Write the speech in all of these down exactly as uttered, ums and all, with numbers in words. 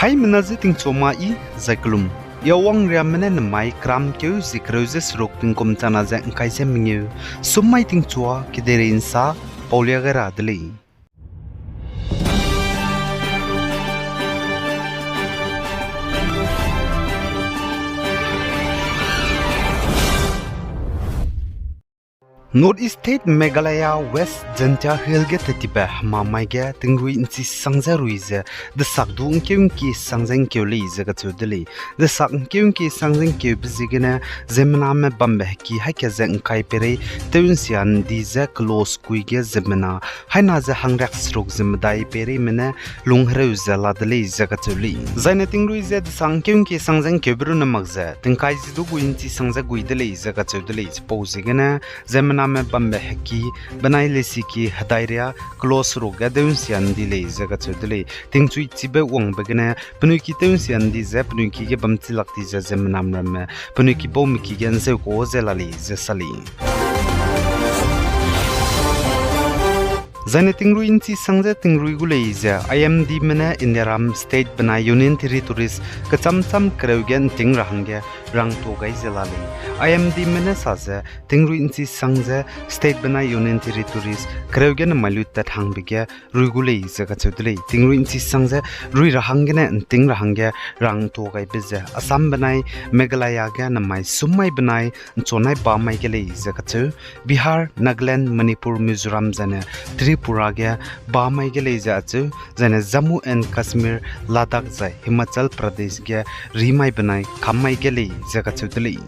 Aimena ze tingchua ma i, zai kelum. Yawang riamme ne nemai kramkeu zie kereu ze seruk tingkum chana ze ngkai ze mengeu. Summai tingchua kedeirei nsa, paulia gai ra de lei. North East State Meghalaya West Jaintia Hills ge tetibe hemamai ge tingrui nchi sang ze rui ze desak du ngkeu ngki sang ze ngkeu lei ze kacheu de lei. Desak ngkeu ngki sang ze ngkeube ziegene ziemmename bambe heki haika ze ngkai peirei tew nsia ndi ze kelo sekui ge ziemmena haina ze hangriak seruk ze medai peireime ne lung hereu ze la de lei ze kacheu lei. Zaine tingrui ze desak ngkeu ngki sang ze ngkeube runne mak ze tingkai zi du gui nchi sang ze gui de lei ze kacheu de lei. Chipau ziegene ziemmename bambe heki benai lesiki hedai ria kelo seruk ge dew nsia ndi lei ze kacheu de lei. Tingchui chibe wangbe gene penui ki tew nsia ndi ze penui ki ge bam chi lak di ze ziemmenam ramme penui ki baume ki ge nzeu ka ze la lei ze sa lei. Zaine tingrui nchi sang ze tingrui gu lei ze I M Dme ne Indiaram state benai Union Territories kecham cham kereu ge nting ra hangge rangtuâ gai ze la lei. I M Dme ne sa ze tingrui nchi sang ze state benai Union Territories kereu ge nemai luitat hangbe ge rui gu lei ze kacheu de lei. Tingrui nchi sang ze rui ra hanggene nting ra hangge rangtuâ gaibe ze Assam benai Meghalaya ge nemai summai benai nchunai bamai ge lei ze kacheu. Bihar, Nagaland, Manipur, Mizoram zaine Tripura ge bamai ge lei ze acheu, zaine Jammu and Kashmir, Ladakh zai Himachal Pradesh ge rimai benai kammai ge lei ze kacheu de lei.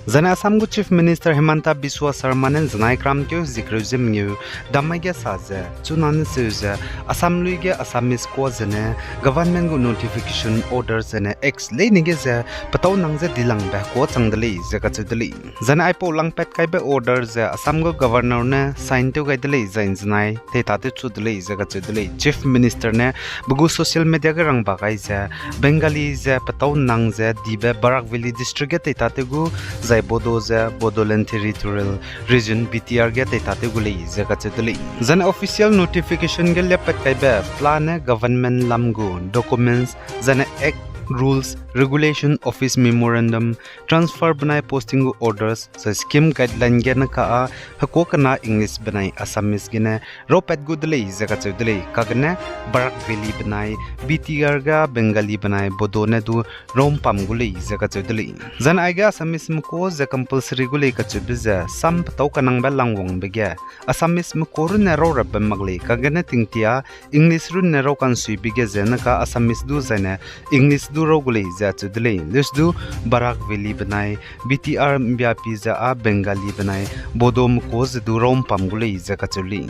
Zaine Assam gu Chief Minister Himanta Biswa Sarma ne nzenai kramkeu hezikreu ze mengeu dammai ge sa ze, chuna ne seu ze, Assam lui ge Assamese kua zene government gu notification order zene act leine ge ze petâu nang ze dilangbe kua chang de lei ze kacheu de lei. Zaine aipau langpat kaibe order ze Assam gu Governor ne sign tew gai de lei zai nzenai teitatew chu de lei ze kacheu de lei. Chief Minister ne pe gu social media ge rangba gai ze Bengali ze petâu nang ze dibe Barak Valley District ge teitatew gu zai Bodo ze Bodoland Territorial Region, B T R ge teitatew gu lei ze kacheu de lei. Zaine official notification ge liapat kaibe plan ne government lam gu documents, zaine act, rules, regulation, office memorandum, transfer benai posting gu orders, zai scheme guideline gene ka â hekua kena English benai Assamese gene raupat gu de lei ze kacheu de lei. Kagene Barak Valley benai B T R ga Bengali benai Bodo ne du raumpam gu lei ze kacheu de lei. Zaine aige Assamese mekua ze compulsory gu lei kacheube ze sam petâu kanangbe langwangbe ge Assamese mekua runne rau rabe mak lei, kagene tingtia English runne rau kansuibe ge ze neka Assamese du zaine English du rau gu lei ze acheu de lei. Leus du Barak Valley benai B T R mbiapi ze â Bengali benai Bodo mekua ze du raumpam gu lei ze kacheu lei.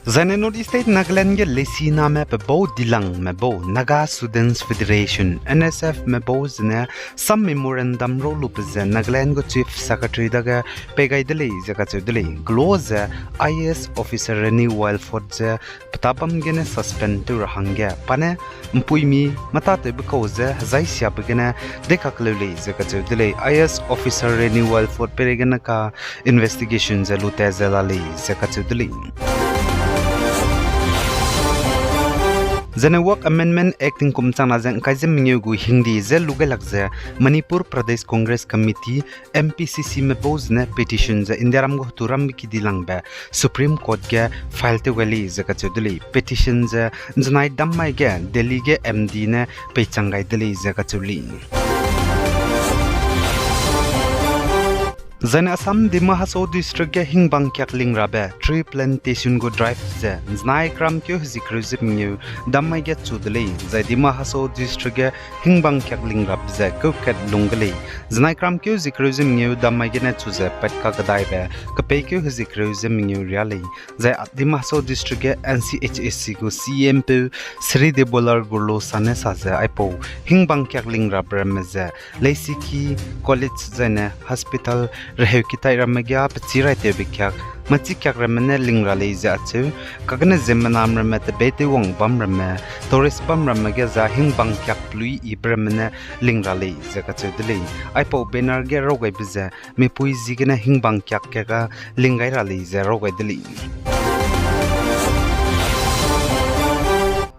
Zaine North East State Nagaland ge lesiname pe bau dilangme bau Naga Students Federation, N S F me bau zene sam memorandum rau lube ze Nagaland gu Chief Secretary dage pei gai de lei ze kacheu de lei. Kelo ze I A S officer Rani Wildford ze petabam gene suspend tew ra hangge pa ne mpuimi metatewbe kau ze hezai siabe gene deikakleu lei ze kacheu de lei. I A S officer Rani Wildford peirei gene ka investigation ze lute ze la lei ze kacheu de lei. Zaine Work Amendment Act tingkum changna ze ngkai ze mengeu gu hingdi ze lu gailak ze Manipur Pradesh Congress Committee, M P C C me bau zene petition ze Indiaram gu heturambe kidilangbe Supreme Court ge file tew gai lei ze kacheu de lei. Petition ze nzenai dammai ge Delhi ge M D ne peichang gai de lei ze kacheu lei. Zaine Assam Dima Hasao District ge hingbang kiak lingrabe tree plantation gu drive ze nzenai kramkeu hezikreu ze mengeu dammai ge chu de lei, zai Dima Hasao District ge hingbang kiak lingrabe ze keukat lung ge lei. Nzenai kramkeu hezikreu ze mengeu dammai gene chu ze pat kakedaibe kepeikeu hezikreu ze mengeu riâ lei. Zai Dima Hasao District ge N C H A C gu C E M peu Sri Debolal Gorlosa ne sa ze aipau hingbang kiak lingrabe ramme ze leisiki, college zaine hospital, reheu kitai ramme ge pechî raitewbe kiak, machî kiak ramme ne ling ra lei ze acheu, kagene ziemmenam ramme tebei tewwang bam ramme, tourist bam ramme ge za hingbang kiak pelui yibe ramme ne ling ra lei ze kacheu de lei. Aipau banner ge raw gaibe ze mipui ziegene hingbang kiak kiak ga ling gai ra lei ze raw gai de lei.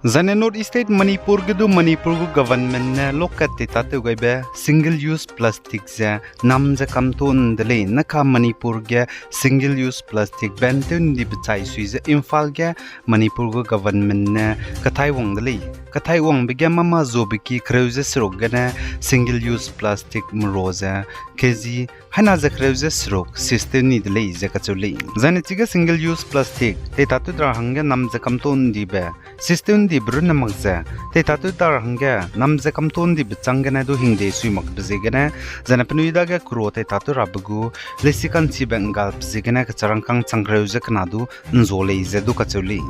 Zaine North East State Manipur ge du Manipur gu government ne lokat tei tatew gaibe single use plastic ze nam ze kamtuâ de lei. Neka Manipur ge single use plastic ban tew ndibe chai sui ze Imphal ge Manipur gu government ne kathai wang de lei. Kathai wangbe ge mâ mâ zuabe ki kereu ze seruk gene single use plastic merua ze kg haina ze kereu ze seruk seize tew ni de lei ze kacheu lei. Zaine chige single use plastic tei tatew da ra hangge nam ze kamtuâ ndibe, seize tew ndibe runne mak ze, tei tatew da ra hangge nam ze kamtuâ ndibe châng gene du hingde sui makbe ziegene, zaine penui dage kura tei tatew rabe gu leisi ka'nchibe nggalbe ziegene kecharangkâng chang kereu ze kena du nzua lei ze du kacheu lei.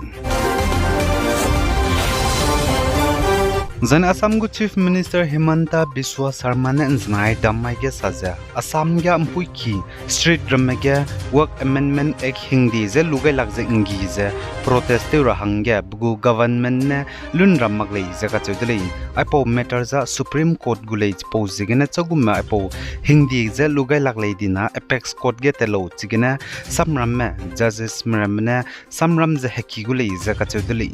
Zaine Assam gu Chief Minister Himanta Biswa Sarma ne nzenai dam mai ge sa ze, Assam ge mpuiki street ramme ge Waqf Amendment Act hingde ze lu gailak ze nggi ze protest tew ra hangge pe gu government ne lunram mak lei ze kacheu de lei. Aipau matter za Supreme Court gu lei chipau ziegene chagume aipau hingde ze lu gailak lei dina apex court ge tat lau chigene samramme judges me ramme ne samram ze heki gu lei ze kacheu de lei.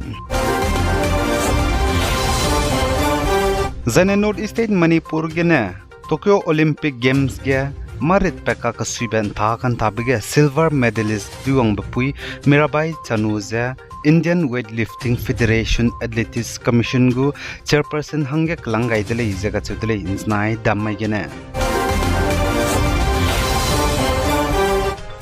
Zaine North East State Manipur gene Tokyo Olympic Games ge maritpat kakesuibe nta kantabe ge silver medalist tewwangbe pui Mirabai Chanu ze Indian Weightlifting Federation Athletics Commission gu chairperson hangge kelang gai de lei ze kacheu de lei nzenai dam mai gene.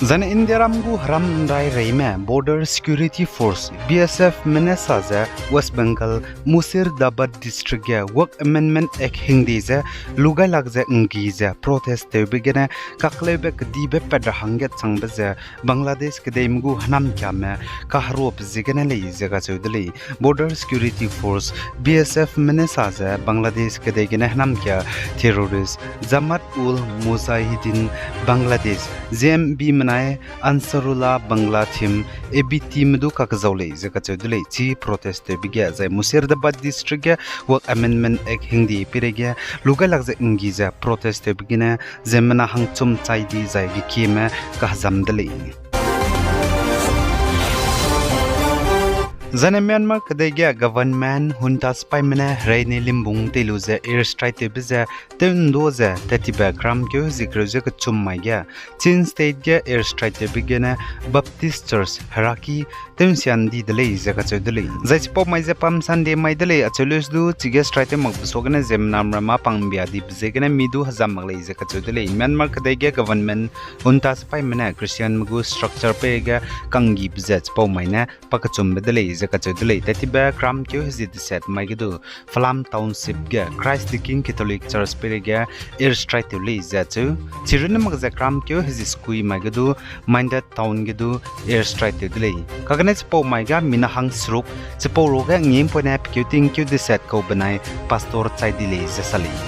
Zaine Indiaram gu heram nrai reime Border Security Force, B S F me ne sa ze West Bengal Murshidabad District ge Waqf Amendment Act hingde ze lu gailak ze nggi ze protest tewbe gene kakleube kedibe pat ra hangge changbe ze Bangladesh kedeime gu hênamkiame kaheruabe ziegene lei ze kacheu de lei. Border Security Force, B S F me ne sa ze Bangladesh kedei gene hênamkia terrorist Jamaat-ul-Mujahideen Bangladesh, J M B menai Ansarullah Bangla Team, A B T me du kakezau lei ze kacheu de lei. Chi protest tewbe ge zai Murshidabad District ge Waqf Amendment Act hingde peireige lu gailak ze nggi ze protest tewbe gene ziemmena hangchum chai di zai gekieme kahezam de lei. Zaine Myanmar kedei ge government junta sipaime ne hereine limbung tei lu ze airstrike tewbe ze tew ’ndu ze tat tibe gram keu hezie kereu ze kechum mai ge Chin State ge airstrike tewbe gene Baptist Church heraki tew ’nsia ’ndi de lei ze kacheu de lei. Zai chipau mai ze Palm Sunday mai de lei acheu leuse du chige strike tew makbe suagene ziemmenam ra mâ pang ’mbia dibe ziegene mi du hezam mak lei ze kacheu de lei. Myanmar kedei ge government junta sipaime ne Christianme gu structure pei ge kanggibe ze chipau mai ne pakechumbe de lei ze kacheu de lei. Tat tibe gram keu hezie deset mai ge du Falam Township ge Christ the King Catholic Church peireige airstrike tew lei ze acheu. Chirunne mak ze gram keu hezie sekui mai ge du Mindat Town ge du airstrike tew de lei. Kagane chipau mai ga mina hang seruk, chipau ruage ngimpoine pekeu tingkeu deset kau benai pastor chai di lei ze sa lei.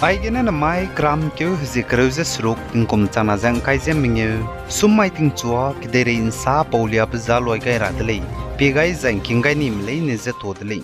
Aigene namai gram keu hezie kereu ze seruk tingkum changna ze ’ngkai ze mengeu, summai tingchua kedeirei ’nsa pauliabe za loi gai ra de lei, pie gai zai ’ngking gai nime leine ze tuâ de lei.